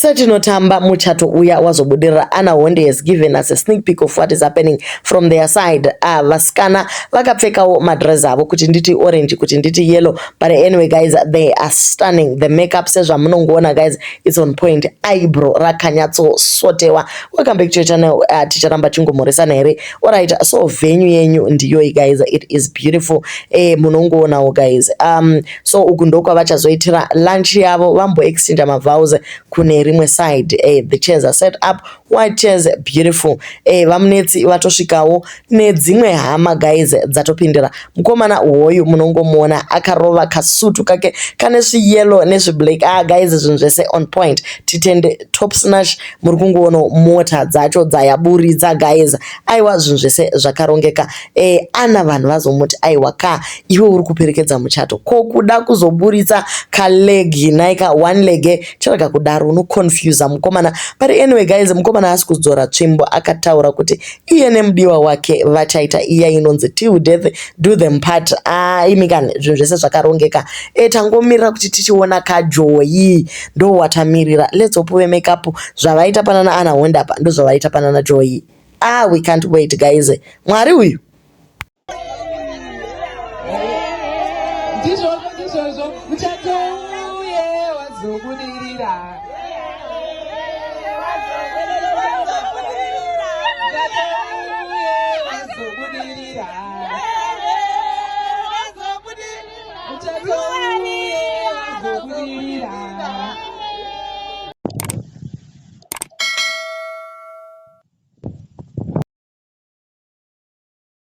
Setinotamba muchato uya wazobudirira, Anna Honde has given us a sneak peek of what is happening from their side. Vasikana vakapfekawo madress avo, kuti nditi orange, kuti nditi yellow, but anyway guys, they are stunning. The makeup, sezvamunongoona guys, it's on point. Eyebrow rakanyatsosotewa. Welcome back to your channel. Ticharamba chingomhoresana here? Alright, so venue yenyu ndiyoyi guys, it is beautiful. Munongoonawo guys. So uku ndokwavachazoitira lunch yavo, vamboexchange mavows kune rimwe side. The chairs are set up, white chairs, beautiful. VaMunetsi vatosvikawo nedzimwe hama guys, dzatopindira. Mukomana uwoyu munongomuona akarova kasutu kake kane zviyellow nezviblack. Ah guys, zvinhu zvese on point. Titende Top Snatch. Muri kungoonawo mota dzacho dzayaburitsa guys. Aiwa, zvinhu zvese zvakarongeka. Ana vanhu vazomuti, "Aiwa ka, iwe uri kuperekedza muchato, ko kuda kuzoburitsa kaleg naika, one leg?" Chirega kudaro, unoconfusa mukomana. But anyway guys, mukomana haasi kudzora tsvimbo. Akataura kuti iye nemudiwa wake vachaita iya inonzi till death do them part. Ah, imi kani, zvinhu zvese zvakarongeka. Tangomirira kuti tichiona kaJoyi, ndo watamirira. Let's hope vemakeup zvavaita panana Ana Honda apa ndo zvavaita panana Joyi. Ah, we can't wait guys. Mwari uyu. Ndizvozvo, ndizvozvo, muchato uye wazobudirira. Muchato uye wazobudirira. Muchato uye wazobudirira.